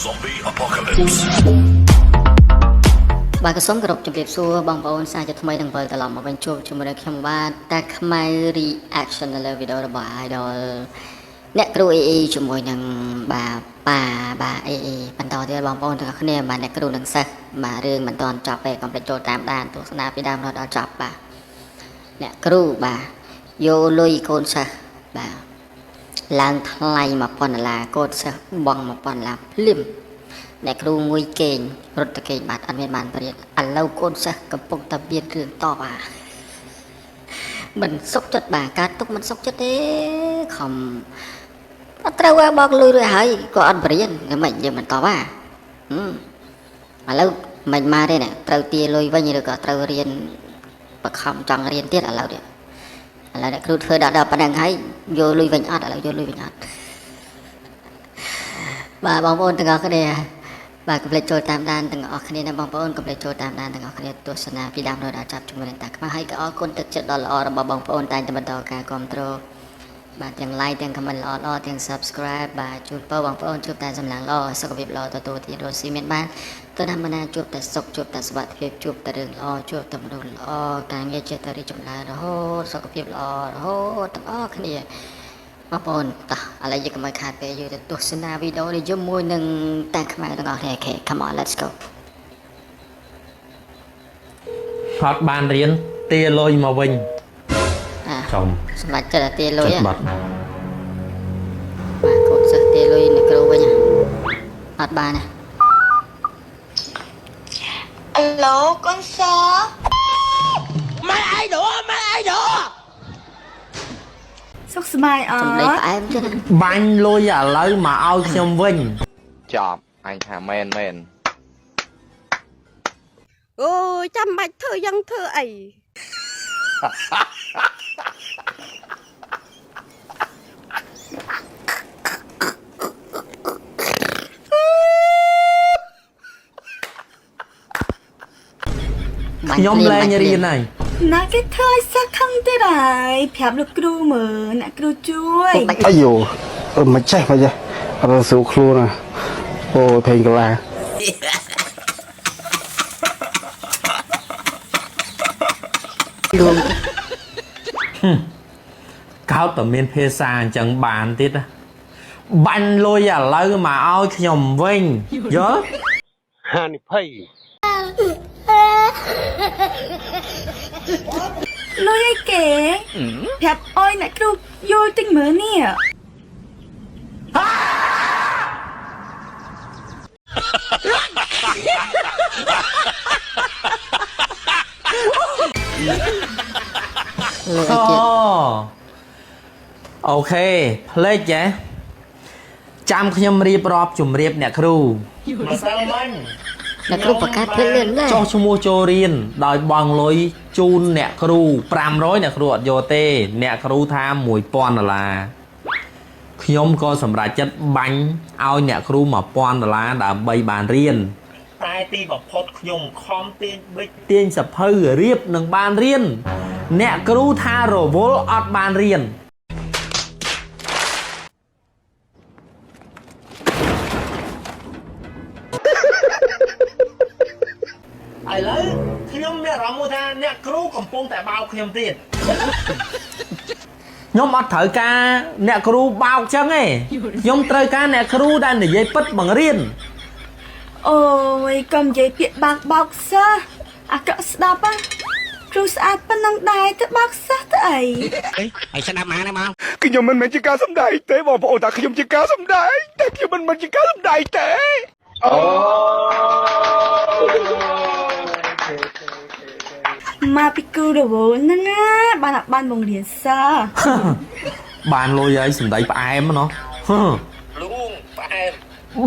Zombie apocalypse. បាទក៏សូមគោរពជម្រាបសួរបងប្អូនសាជាថ្មីនឹងវិលត្រឡប់មកវិញជួបជាមួយនឹងខ្ញុំបាទតាខ្មៅ reaction នៅលើវីដេអូរបស់ Idol អ្នកគ្រូ AA ជាមួយនឹងបាទប៉ាបាទ AA បន្តទៀតបងប្អូនទាំងអស់គ្នាបាទអ្នកគ្រូនិងសិស្សបាទរឿងមិនទាន់ចប់ទេកុំភ្លេចចូលតាមដានទស្សនាពីដើមរហូតដល់ចប់បាទអ្នកគ្រូបាទយកលុយកូនសិស្សបាទឡើងថ្លៃ1000ដុល្លារកូនសិស្សបង់1000ដុល្លារភ្លាម អ្នកគ្រូងុយគេងរត់ទៅគេងបាត់អត់មានបានបរៀនឥឡូវកូនសិស្សកំពុងតែមានរឿងតបអាមិនសុខចិត្តបាទការទុកមិនសុខចិត្តទេខំអត់ត្រូវឲ្យបោកលុយរួចហើយក៏អត់បរៀនមិនយើងមិនតបអាហឹមឥឡូវមិនមកទេណាត្រូវទាលុយវិញឬក៏ត្រូវរៀនបខំចង់រៀនទៀតឥឡូវនេះឥឡូវអ្នកគ្រូធ្វើដល់ប៉ុណ្្នឹងហើយយកលុយវិញអត់ឥឡូវយកលុយវិញអត់បាទបងប្អូនទាំងអស់គ្នា បាទកុំភ្លេចចូលតាមដានទាំងអស់គ្នាណាបងប្អូនកុំភ្លេចចូលតាមដានទាំងអស់គ្នាទស្សនាពីដើមរហូតដល់ចប់ជាមួយនឹងតាខ្មៅហើយក៏អរគុណទឹកចិត្តដ៏ល្អរបស់បងប្អូនតែងតែបន្តការគ្រប់គ្រងបាទទាំង like ទាំង comment ល្អៗទាំង subscribe បាទជូនពរបងប្អូនជួបតែសំណាងល្អសុខភាពល្អទទួលទានរស់ស៊ីមានបានទៅតាមបណ្ណាជួបតែសុខជួបតែសុវត្ថិភាពជួបតែរឿងល្អជួបតែមនុស្សល្អការងារចេះតែរីកចម្រើនរហូតសុខភាពល្អរហូតទាំងអស់គ្នា បងប្អូនតោះឥឡូវយើងកុំឲ្យខាតពេលយូរទៅទស្សនាវីដេអូនេះជាមួយនឹងតាខ្មៅទាំងអស់គ្នាOK come on, let's go. អត់បានរៀនទាលុយមកវិញ អា ចំ សម្រាប់ចិត្តតែទាលុយ ចិត្តបាត់ បាទកូនសិស្សទាលុយអ្នកគ្រូវិញអត់បានណា អាឡូកូនសសុខសប្បាយអ សំដី ត់ ផ្អែមទៀតណា បាញ់លុយឥឡូវមកឲ្យខ្ញុំវិញ ចប់អញថាមែនមែន អូយចាំបាច់ធ្វើយ៉ាងធ្វើអី បាញ់ ខ្ញុំ ភ្លាម លែង បាញ់ភ្លាម រៀនហើយ ណាគេធ្វើឲ្យសិស្សខឹងទៀតហើយប្រាប់លោកគ្រូមើលអ្នកគ្រូជួយ ពុកបាច់ អាយូមិនចេះមិនចេះអត់ស្រួលខ្លួនណាអូយភេងកាឡា លួង កោតតែមានភាសាអញ្ចឹងបានទៀតណាបាញ់លុយឥឡូវមកឲ្យខ្ញុំវិញយល់ ហានិភ័យ លុយអីគេប្រាប់អោយអ្នកគ្រូយល់តិចមើលនេះ លុយអីទៀត OK ភ្លេចហ៎ចាំខ្ញុំរៀបរាប់ជម្រាបអ្នកគ្រូម្សិលមិញ អ្នកគ្រូបង្កើតភ្លេចលឿនណាស់ ចុះឈ្មោះចូលរៀនដោយបង់លុយជូនអ្នកគ្រូ500អ្នកគ្រូអត់យកទេ អ្នកគ្រូថា1000ដុល្លារខ្ញុំក៏សម្រេចចិត្តបាញ់ឲ្យអ្នកគ្រូ1000ដុល្លារដើម្បីបានរៀនតែទីបំផុតខ្ញុំខំទាញប៊ិចទាញសភៅរៀបនឹងបានរៀនអ្នកគ្រូថារវល់អត់បានរៀន ឥឡូវខ្ញុំមានអារម្មណ៍មួយថាអ្នកគ្រូកំពុងតែបោកខ្ញុំទៀតខ្ញុំអត់ត្រូវការអ្នកគ្រូបោកចឹងទេខ្ញុំត្រូវការអ្នកគ្រូដែលនិយាយពិតបង្រៀន អូយកុំនិយាយពាក្យបាក់បោកសិស្សអាក្រក់ស្ដាប់ណាគ្រូស្អាតប៉ុណ្ណឹងដែរទៅបោកសិស្សទៅអី ខ្ញុំមិនមែនជាការសម្ដែងទេបងប្អូនថាខ្ញុំជាការសម្ដែងតែខ្ញុំមិនមែនជាការសម្ដែងទេ មកពីគ្រូរវល់ហ្នឹងណាបានអត់បានបង្រៀនសិស្ស បានលុយហើយសំដីផ្អែមណោះហឺ លួងផ្អែម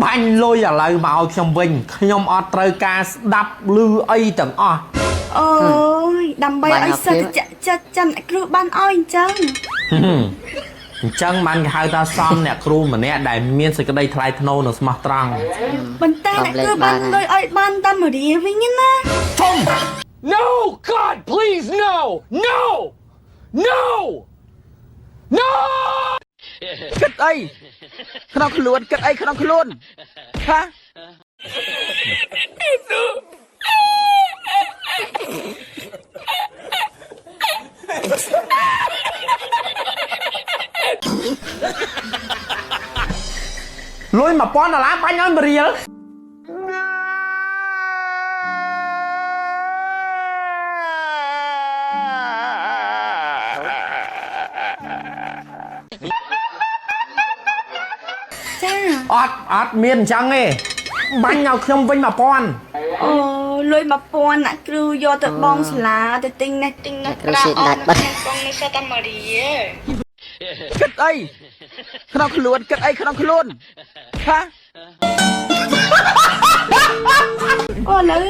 បាញ់លុយឥឡូវមកឲ្យខ្ញុំវិញខ្ញុំអត់ត្រូវការស្ដាប់ឮអីទាំងអស់ អូយដើម្បីឲ្យសិស្សតិចចិត្តចាំអ្នកគ្រូបានឲ្យអញ្ចឹង ហឹមអញ្ចឹងបានគេហៅថាសមអ្នកគ្រូម្នាក់ដែលមានសេចក្តីថ្លៃថ្នូរនិងស្មោះត្រង់ ប៉ុន្តែអ្នកគ្រូបានលុយឲ្យបានតាមរៀលវិញណា ធំ No God, please, no, no, no, no! គិតអីក្នុងខ្លួនគិតអីក្នុងខ្លួនហា លុយ1000ដុល្លារបាញ់ឲ្យ1រៀល ចា អត់អត់មានអញ្ចឹងទេបាញ់ឲ្យខ្ញុំវិញ1000 អូលុយ1000អ្នកគ្រូយកទៅបងសាលាទៅទិញនេះទិញនោះ អ្នកគ្រូស៊ីដាច់បាត់ បងនៅសតា1រៀល គិតអីក្នុងខ្លួនគិតអីក្នុងខ្លួនហា អូឥឡូវ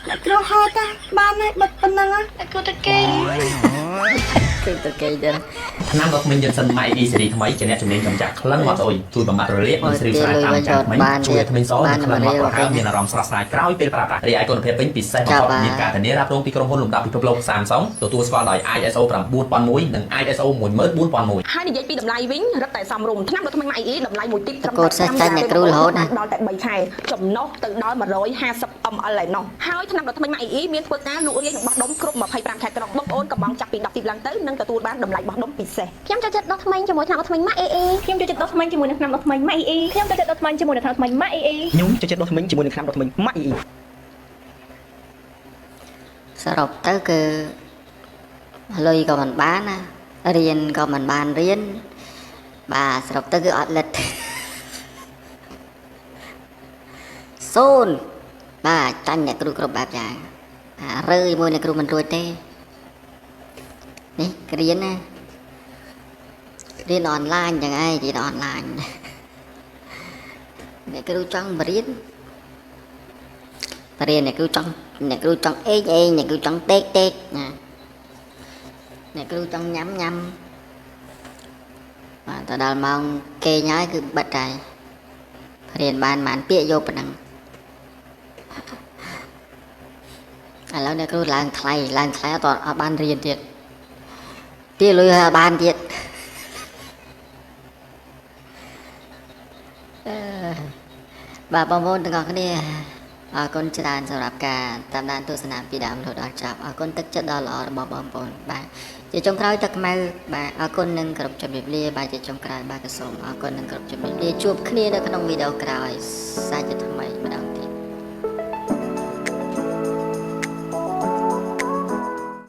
អ្នកគ្រូហៅតាបានហើយបិទប៉ុណ្ណឹងណាអ្នកគ្រូទៅគេង គឺទៅគេទៅ ថ្នាំដុសធ្មេញយិនសិនម៉ៃអ៊ីសេរីថ្មីជាអ្នកជំនាញកម្ចាត់ក្លិនមាត់ស្អុយជួយបំបត្តិរលាកនិងស្រីស្រាយតាមចាស់ថ្មីជួយឲ្យធ្មេញសនិងក្លិនមាត់ប្រហើរមានអារម្មណ៍ស្រស់ស្រាយក្រោយពេលប្រើប្រាស់រីឯគុណភាពវិញពិសេសបំផុតមានការធានារ៉ាប់រងពីក្រុមហ៊ុនលំដាប់ពិភពលោក Samsung ទទួលស្គាល់ដោយ ISO 9001និង ISO 14001 ហើយនិយាយពីតម្លៃវិញរឹតតែសមរម្យថ្នាំដុសធ្មេញម៉ាក់អ៊ីតម្លៃមួយទីបត្រឹម តកូតសិស្សចាញ់អ្នកគ្រូរហូតណា ដល់តែ3ខែចំណុះទៅដល់150 ml ឯណោះហើយថ្នាំដុសធ្មេញម៉ាក់អ៊ីមានធ្វើការលក់រាយនិងបោះដុំគ្រប់25ខែក្រុងបងប្អូនកំងចាប់ពី10ទីបឡើងទៅនឹងទទួលបានតម្លៃបោះដុំពិសេស ខ្ញុំចូលចិត្តដុសធ្មេញជាមួយថ្នាំដុសធ្មេញម៉ាក់អេអេខ្ញុំចូលចិត្តដុសធ្មេញជាមួយនឹងថ្នាំដុសធ្មេញម៉ាក់អេអេខ្ញុំចូលចិត្តដុសធ្មេញជាមួយនឹងថ្នាំដុសធ្មេញម៉ាក់អេអេ ខ្ញុំចូលចិត្តដុសធ្មេញជាមួយនឹងថ្នាំដុសធ្មេញម៉ាក់អ៊ី សរុបទៅគឺលុយក៏មិនបានណារៀនក៏មិនបានរៀនបាទសរុបទៅគឺអត់លិតសូន្យបាទចាញ់អ្នកគ្រូគ្រប់បែបយ៉ាងអារើមួយអ្នកគ្រូមិនរួចទេនេះរៀនណារៀនអនឡាញចឹងឯងរៀនអនឡាញអ្នកគ្រូចង់បរៀនបរៀនអ្នកគ្រូចង់អ្នកគ្រូចង់អេងអេងអ្នកគ្រូចង់តេកតេកណាអ្នកគ្រូចង់ញ៉ាំញ៉ាំបាទទៅដល់ម៉ោងគេងហើយគឺបិទហើយរៀនបានប៉ុន្មានពាក្យយកប៉ុណ្ណឹងឥឡូវអ្នកគ្រូឡើងថ្លៃឡើងថ្លៃអត់អត់បានរៀនទៀតទាលុយហើយអត់បានទៀតអឺបាទបងប្អូនទាំងអស់គ្នាអរគុណច្រើនសម្រាប់ការតាមដានទស្សនាពីដើមរហូតដល់ចប់អរគុណទឹកចិត្តដ៏ល្អរបស់បងប្អូនបាទជាចុងក្រោយទឹកខ្មៅបាទអរគុណនិងគោរពជំរាបលាបាទជាចុងក្រោយបាទក៏សូមអរគុណនិងគោរពជំរាបលាជួបគ្នានៅក្នុងវីដេអូក្រោយសាជាថ្មីម្ដង